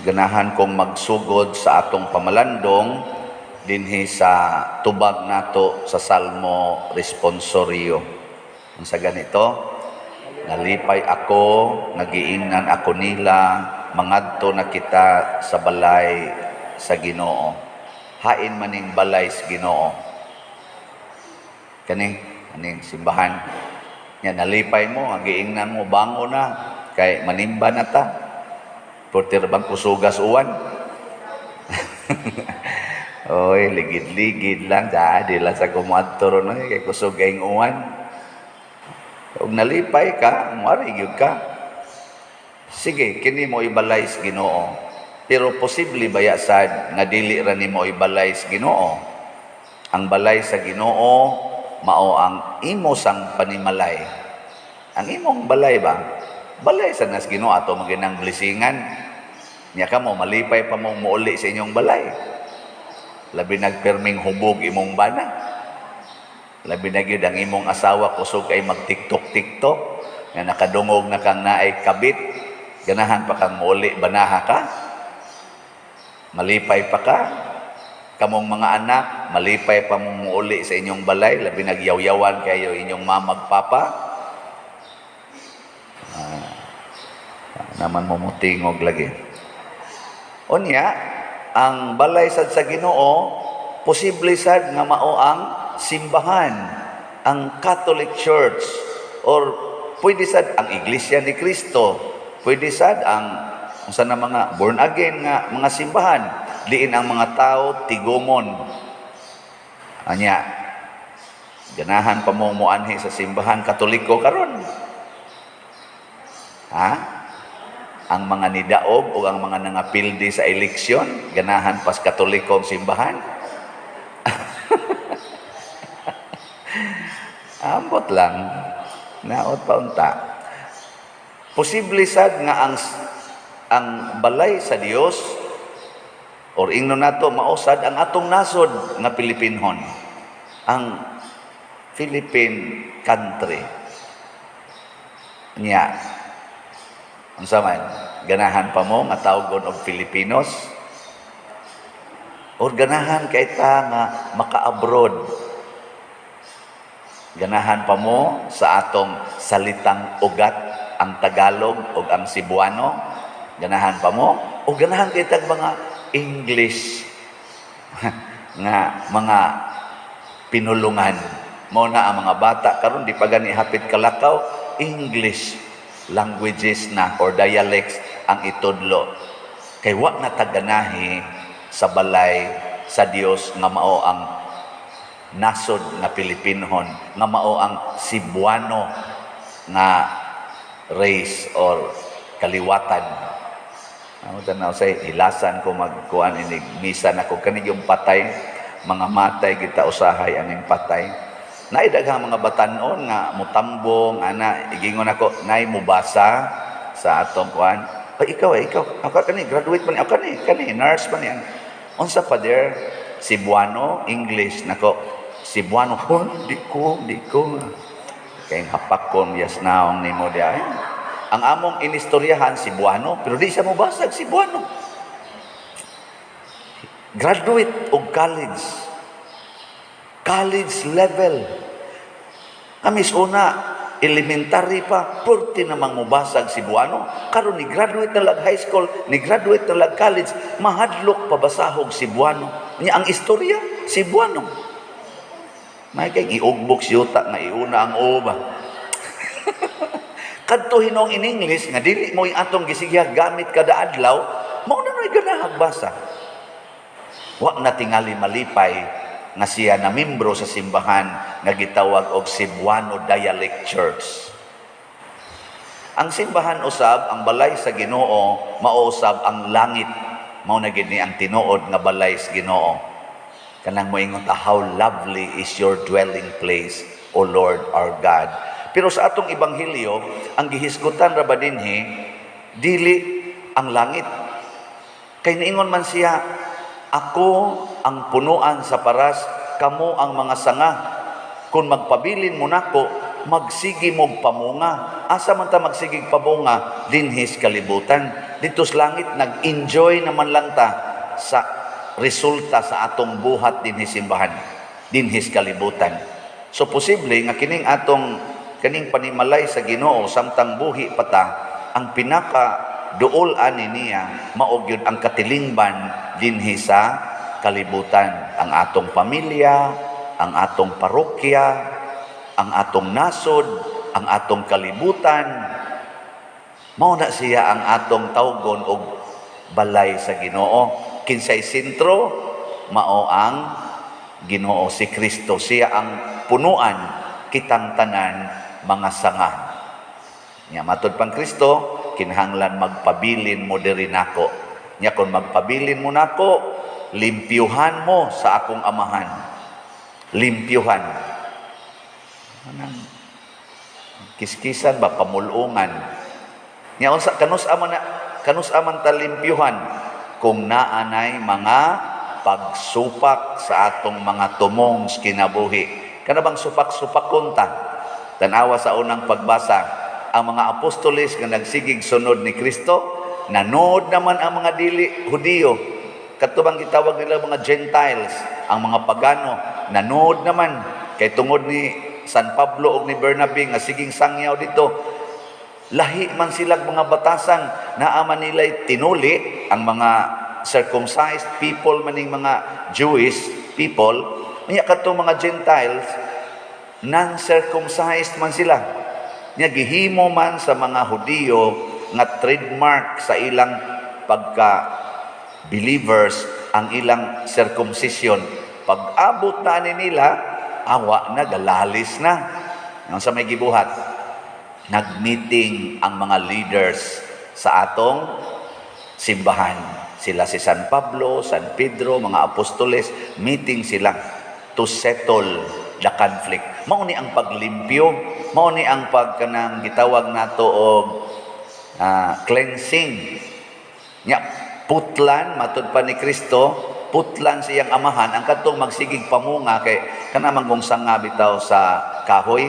Ganahan kong magsugod sa atong pamalandong dinhi sa tubag nato sa Salmo Responsorio. Unsa ganito? "Nalipay ako, nagiingnan ako nila, mangadto na kita sa balay sa Ginoo." Hain maning balay sa Ginoo? Kani, aning simbahan. Nya nalipay mo, giingnan mo, "Bango na, kay manimba na ta." Portir bang kusugas uwan? Oy, ligid-ligid lang. Di lang sa kumuadto ron, oy, kay kusog kayong uwan. Ug nalipay ka, muari gyud ka. Sige, kini mo ibalay sa Ginoo. Pero posible baya sad nga dili ra nimo ibalay sa Ginoo? Ang balay sa Ginoo mao ang imo sang panimalay. Ang imong balay ba? Balay sa nas Ginoo ato maginang blessingan. Nya kamo malipay pa mong muuli sa inyong balay. Labi nagperming hubog imong bana. Labi na gyud ang imong asawa kusog ay mag-TikTok TikTok nga nakadungog na kang naay kabit. Ganahan pa kang muuli, banaha ka? Malipay pa ka? Kamong mga anak, malipay pa mong muuli sa inyong balay, labi nagyawyawan kayo inyong mama ug papa? Naman mo mutingog lagi. Unya, ang balay sad sa Ginoo, posible sad nga mao ang simbahan, ang Catholic Church, or pwede sad ang Iglesia ni Cristo, pwede sad ang unsa na mga born again nga mga simbahan, diin ang mga tao tigumon. Anya, ganahan pa mo moanhi sa simbahan Katoliko karon? Ha? Ang mga nidaog o ang mga nangapildi sa eleksyon, ganahan pas Katoliko ang simbahan? Ambot lang. Naot pa unta. Posible sad nga ang balay sa Dios or ingnon nato mausad ang atong nasod nga Pilipinhon. Ang Philippine country. Nya. Unsa man, ganahan pa mo nga tawgon og Filipinos? Or ganahan kay ta nga maka-abroad? Ganahan pa mo sa atong salitang ugat, ang Tagalog o ang Cebuano? Ganahan pa mo? O ganahan kay tag mga English nga mga pinulungan? Mo na ang mga bata karon di pa gani hapit kalakaw, English languages na or dialects ang itudlo. Kay wa na taganahi sa balay sa Dios nga mao ang nasod nga Pilipinhon, nga mao ang Cebuano nga race or kaliwatan. Ako tanaw say hilasan ko magkuan inig misa nako kani yung patay, mga matay kita usahay aning patay. Naay daghang mga batanon nga mutambong ana, igingon ako, "Nay mubasa sa atong kuan?" "Ay, ikaw, ay ikaw, ako kani graduate man ni, ako kani kani nurse man ni." "Unsa pa there?" "Cebuano, English." Nako, "Cebuano." "Oh, di ko, di ko." Kay hapakon yas naong nimo di ay. Ang among inistoryahan Cebuano, pero di siya mobasag Cebuano. Graduate og college. College level. Kami sa una, elementary pa, purti namang mubasag Cebuano. Karon ni graduate na lag high school, ni graduate na lag college, mahadlok pabasahog Cebuano. Nya ang istorya, Cebuano. May kay iugbok siyuta nga iuna ang o ba. Kadto hinong in English nga dili mo atong gisigya gamit kada adlaw, mao na noy ganahag basa. Wa na tingali malipay nga siya na membro sa simbahan nga gitawag og Cebuano Dialect Church. Ang simbahan usab, ang balay sa Ginoo, mausab ang langit. Mao na gid ni ang tinuod nga balay sa Ginoo. Kanang moingon ta, "How lovely is your dwelling place, O Lord our God." Pero sa atong ebanghelyo, ang gihisgutan ra ba dinhi dili ang langit. Kay niingon man siya, "Ako ang punuan sa paras, kamo ang mga sanga. Kung magpabilin mo nako, Magsige mog pamunga. Asa man ta magsigig pamunga? Dinhi sa kalibutan. Dito sa langit, nag-enjoy naman lang ta sa resulta sa atong buhat dinhi simbahan, dinhi sa kalibutan. So posible nga kining atong kaning panimalay sa Ginoo samtang buhi pa ta, ang pinaka duol ani niya mao gyud ang katilingban dinhi sa kalibutan, ang atong pamilya, ang atong parokya, ang atong nasod, ang atong kalibutan. Mao na siya ang atong tawgon og balay sa Ginoo. Kinsay sentro? Mao ang Ginoo, si Kristo. Siya ang punuan, kitang tanan mga sanga. Nya matud pang Kristo, kinahanglan magpabilin mo diri nako. Nya kon magpabilin mo nako, limpyuhan mo sa akong Amahan. Limpyuhan. Anang kiskisan ba, pamulungan. Nya unsa, kanus man na, kanus man ta limpyuhan kung naanay mga pagsupak sa atong mga tumong sa kinabuhi? Kana bang supak-supak kunta? Tanawa sa unang pagbasa, ang mga apostoles nga nagsigig sunod ni Kristo, nanood naman ang mga dili Hudiyo. Kadto bang gitawag nila mga Gentiles, ang mga pagano, nanood naman kay tungod ni San Pablo ug ni Bernabe nga siging sangyaw dito. Lahi man silag mga batasan, naa man nila'y tinuli ang mga circumcised people maning mga Jewish people. Nya kadtong mga Gentiles, non-circumcised man sila. Nya gihimo man sa mga Hudiyo nga trademark sa ilang pagka believers ang ilang circumcision. Pag abot na ani nila, awa na, galalis na. Ang sa may gibuhat, nag-meeting ang mga leaders sa atong simbahan. Sila si San Pablo, San Pedro, mga apostoles, meeting sila to settle the conflict. Mao ni ang paglimpyo, mao ni ang pagkanang gitawag nato og cleansing. Nya putlan matud pa ni Kristo, putlan siyang Amahan ang kadtong magsigig pamunga, kay kana man kung sanga bitaw sa kahoy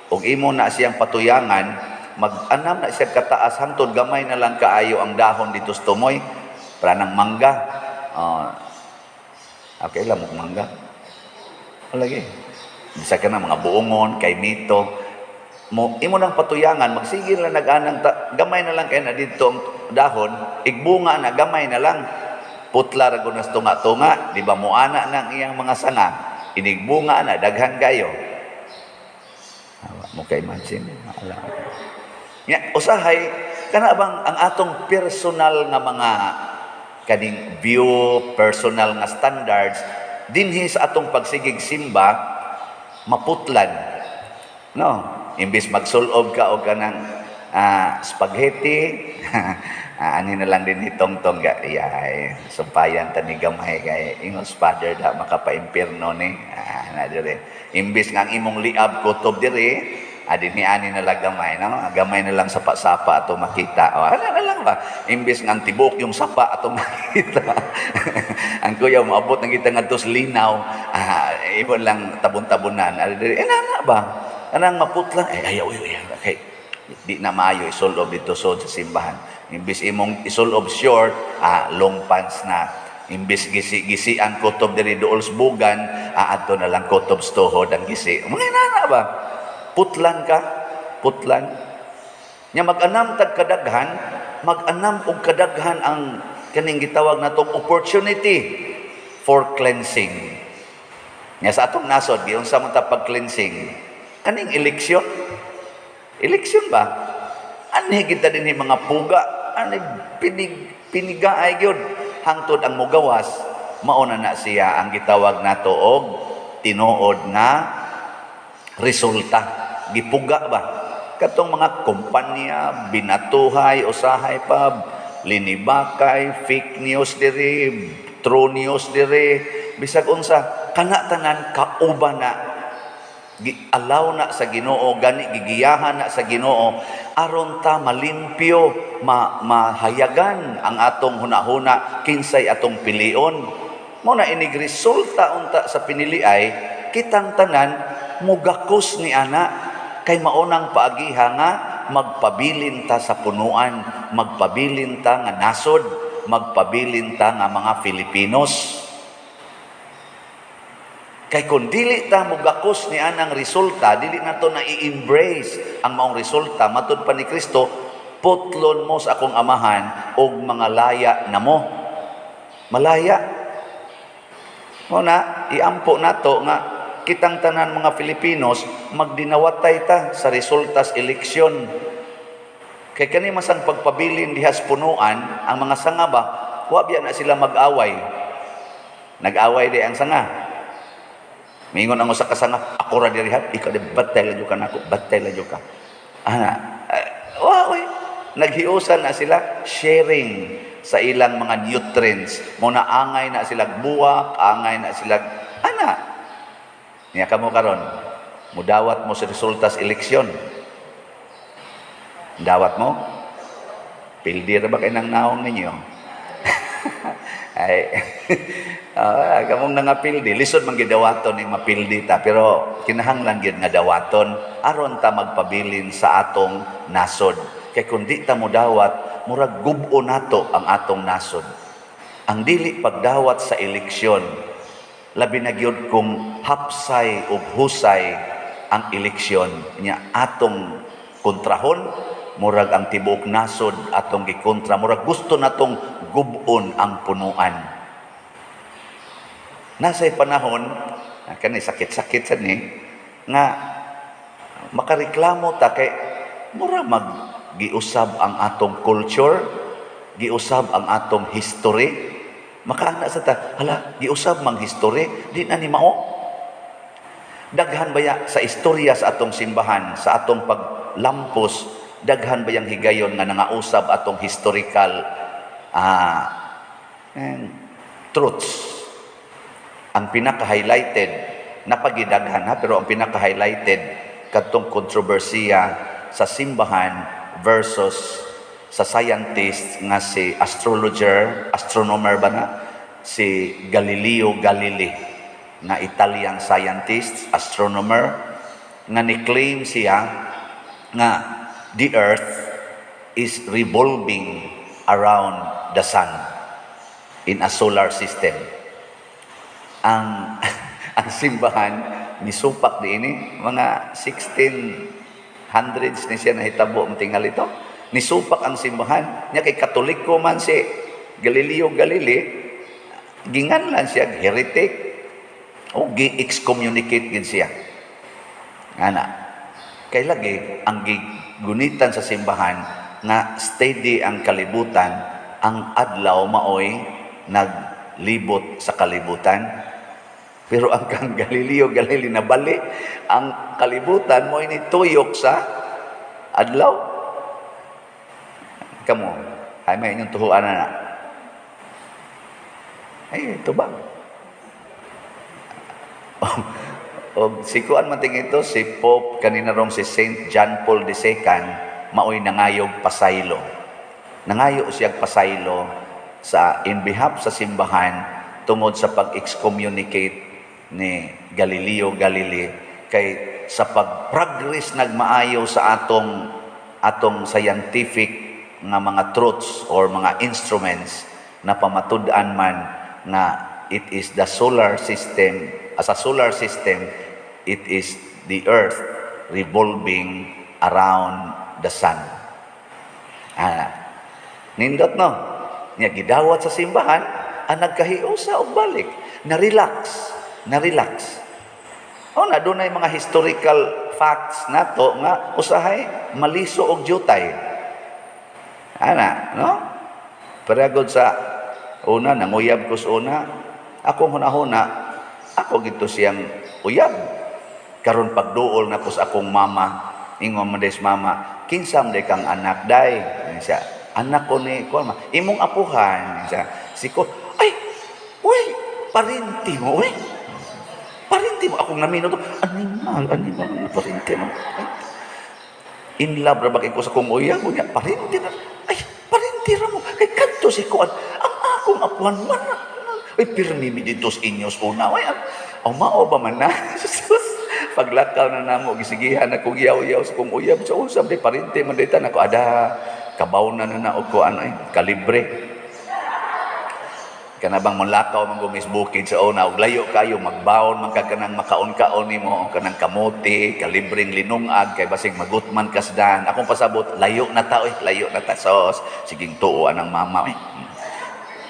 ug imo na siyang patuyangan, mag-anam na siya kataas hangtod gamay na lang kaayo ang dahon dito sa tumoy para ng mangga. Oh, okay lang mo mangga. Lagi. Bisa ka na mga buongon, kay mito. Mo, imo nang patuyangan, magsige lang nag-anang, gamay na lang kay na dito ang dahon, igbunga na, gamay na lang. Putla ra gud nas tunga-tunga, di ba muana nang iyang mga sanga, inigbunga na, daghan kayo. Awa mo kay imagine. Ala. Nya, usahay, kana bang ang atong personal nga mga kaning view, personal nga standards, dinhi sa atong pagsigig simba, maputlan. No? Imbis magsulob ka og kanang spaghetti, ani na lang din itong tong ga, yay, sumpayan ta ni gamay kay ingos Father da makapaimpierno ni. Na dire. Imbis nga ang imong liab kutob dire, dinhi ani na lang gamay, no? Gamay na lang sapa-sapa ato makita. O, ano na lang ba? Imbis nga ang tibok yung sapa ato makita. Ang kuya moabot na kita ngadto sa linaw, ibon lang tabon-tabonan. Dire, eh, nana ba? Anang maputla, ay ayaw, ayaw, ayaw, kay di na maayo isulob dito so sa simbahan. Imbis imong isulob short, long pants na. Imbis gisi-gisi ang kutob diri duol sa bugan, adto na lang kutob sa tuhod ang gisi. Mga nana ba? Putlan ka, putlan. Nya mag-anam tag kadaghan, mag-anam og kadaghan ang kaning gitawag natong opportunity for cleansing. Nya sa atong nasod, giunsa man ta pag-cleansing? Kaning eleksyon. Eleksyon ba? Anhi kita din mga puga, ani pinigaay gyud hangtod ang mugawas, mao na na siya ang gitawag nato og tinuod nga resulta. Gipuga ba? Katong mga kumpanya, binatuhay, usahay pa, linibakay, fake news diri, true news diri, bisag unsa, kana tanan kauban na allow na sa Ginoo, gani gigiyahan na sa Ginoo aron ta malimpyo, mahayagan ang atong hunahuna kinsay atong pilion. Mo na inig resulta unta sa pinili ay kitang tanan mugakos ni ana. Kay maunang paagiha nga magpabilin ta sa punuan, magpabilin ta nga nasod, magpabilin ta nga mga Filipinos. Kay kung dili ta mugakos ni anang resulta, dili nato na i-embrace ang maong resulta, matud pa ni Kristo, "Putlon mo sa akong Amahan og mga laya na mo." Malaya. Mao na, iampo nato nga kitang tanan mga Filipinos magdinawatay ta sa resulta sa eleksyon. Kay kani masang pagpabilin diha sa punuan, ang mga sanga ba, wa biya na sila mag-away. Nag-away di ang sanga. Mingon ang usa ka sanga, "Ako ra diri ha, ikaw di batay la ka nako, batay la ka." Ana, wa oy. Naghiusan na sila, sharing sa ilang mga nutrients. Mao na angay na sila buwak, angay na sila ana. Niya kamo karon, mudawat mo sa resulta sa eleksyon. Dawat mo? Pildi ra ba kay nang naong ninyo? Ay, kamong nangapildi, lisod man gidawaton ning mapildi ta, pero kinahanglan gyud nga dawaton aron ta magpabilin sa atong nasod. Kay kung di ta modawat, murag gub-o nato ang atong nasod. Ang dili pagdawat sa eleksyon, labi na gyud kung hapsay ug husay ang eleksyon nya atong kontrahon, murag ang tibuok nasod atong gikontra, murag gusto natong gub-on ang punuan. Nasay panahon, kani sakit-sakit sa ni nga makareklamo ta kay mura mag giusab ang atong culture, giusab ang atong history. Makaana sa ta, "Hala, giusab mang history, di na ni mao." Daghan baya sa istorya sa atong simbahan, sa atong paglampos, daghan bayang higayon nga nangausab atong historical truths. Ang pinaka-highlighted, napagidaghan ha, pero ang pinaka-highlighted kadtong kontrobersiya sa simbahan versus sa scientist nga si astrologer, astronomer ba na, si Galileo Galilei nga Italian scientist, astronomer, nga ni-claim siya nga the earth is revolving around the sun in a solar system. Ang simbahan nisupak diini, mga 1600s ni siya nahitabo ang tingal ito. Nisupak ang simbahan niya kay Katoliko man si Galileo Galilei, ginganlan siya heretic o gi-excommunicate gid siya. Ana, kay lagi ang gigunitan sa simbahan nga steady ang kalibutan, ang adlaw maoy naglibot sa kalibutan. Pero ang kang Galileo Galilei nabali, ang kalibutan mo ini tuyok sa adlaw. Kamo, ay may inyong tuhuan na. Ay, tubag. O si kuan man ito, si Pope kanina rong si Saint John Paul II, maoy nangayog pasaylo. Nangayo siya pasaylo sa in behalf sa simbahan tungod sa pag-excommunicate ni Galileo Galilei, kay sa pag-progress nagmaayo sa atong atong scientific nga mga truths or mga instruments na pamatud-an man nga it is the solar system, as a solar system, it is the earth revolving around the sun. Nindot, no? Nya gidawat sa simbahan ang nagkahiusa og balik, na-relax, na-relax. O na dunay mga historical facts nato nga usahay maliso og jutay. Ana, no? Pero sa una, nanguyab ko sa una, akong hunahuna, ako gito siyang uyab. Karon pagduol na ko sa akong mama, ingon man des mama, "Kinsa man day kang anak, day?" Ingon siya, "Anak ko ni ko ma, imong apuhan." Ingon siya, si ko, "Ay, uy, parinti mo, uy. Parinti mo." Akong namino to, animal, animal, parinti mo. Ay, in love ra ba kay ko sa kong uyab, unya, parinti na. Ay, parinti ra mo. Kay kadto si kuan, ang akong apuhan man. Ay, pirmi mi dito sa inyos una. Ay, ang mao ba man na? Sus, Paglakaw na namo, gisigihan na kong yaw-yaw sa kong uyab sa usab di parente man dita nako ada kabaw na na na og ko ano eh kalibre. Kana bang molakaw man gumis bukid sa una og layo kayo, magbaon man ka kanang makaon-kaon nimo, kanang kamote, kalibreng linungag, kay basig magutman kasdan. Akong pasabot, layo na ta oy, layo na ta, sos siging tuo anang mama eh.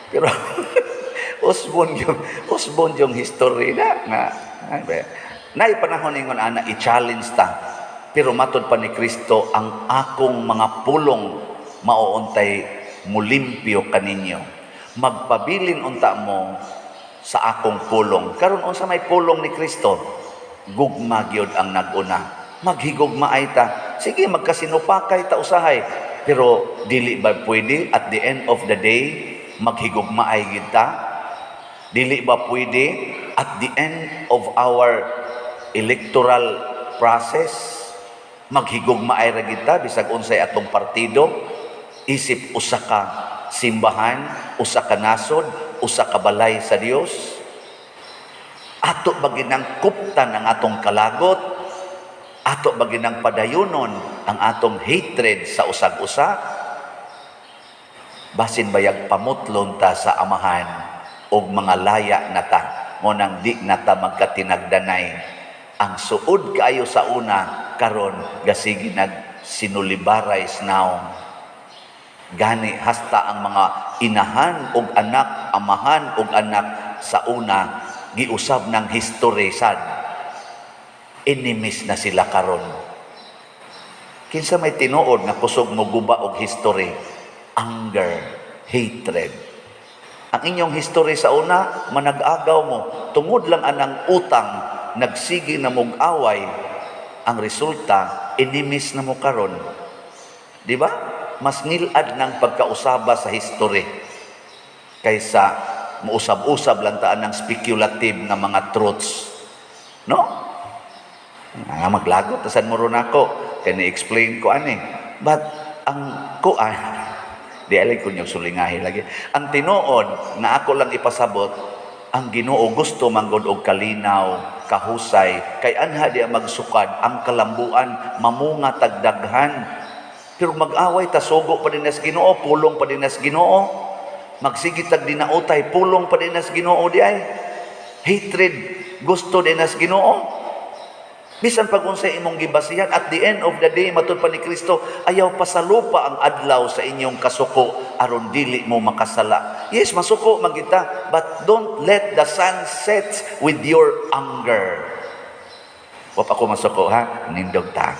Pero usbon yung history na nga ay ba nay panahon ingon ana, i-challenge ta. Pero matod pa ni Kristo, "Ang akong mga pulong mauuntay mulimpyo kaninyo. Magpabilin unta mo sa akong pulong." Karon, unsa may pulong ni Kristo? Gugma gyud ang nag-una. Maghigugmaay ta. Sige, magkasinupakay ta usahay, pero dili ba pwede at the end of the day maghigugmaay gid ta? Dili ba pwede at the end of our electoral process maghigugmaay ra gid ta bisag unsay atong partido, isip usa ka simbahan, usa ka nasod, usa ka balay sa Dios? Ato ba ginang kuptan ang atong kalagot? Ato ba ginang padayunon ang atong hatred sa usag-usa? Basin bayag pamutlon ta sa Amahan og mga laya na ta mo nang di na ta magkatinagdanay. Ang suod kaayo sa una, karon gasigi nag sinulibaray now. Gani hasta ang mga inahan og anak, amahan og anak sa una, giusab ng history sad. Enemies na sila karon. Kinsa may tinuod nga kusog mo guba og history? Anger, hatred. Ang inyong history sa una, manag-agaw mo. Tungod lang anang utang, nagsige na mog away. Ang resulta, enemies na mo karon. Di ba? Mas ngilad ng pagkausaba sa history kaysa muusab-usab lang taan ng speculative nga mga truths. No? Nga maglagot, tasan mo ron ako. Kaya ni-explain ko ani. But ang kuan, di alay ko niyong sulingahi lagi. Ang tinuod nga ako lang ipasabot, ang Ginoo gusto manggod og kalinaw, kahusay, kay anha di ang magsukad ang kalambuan, mamunga tagdaghan. Pero mag-away ta, sugo pa din nas Ginoo, pulong pa din nas Ginoo. Magsige tag dinautay, pulong pa din nas Ginoo di ay. Hatred gusto din nas Ginoo. Bisan pag unsay imong gibasihan, at the end of the day, matud pa ni Kristo, "Ayaw pasalupa ang adlaw sa inyong kasuko aron dili mo makasala." Yes, masuko man kita, but don't let the sun set with your anger. Wa pa ko masuko ha, nindog ta.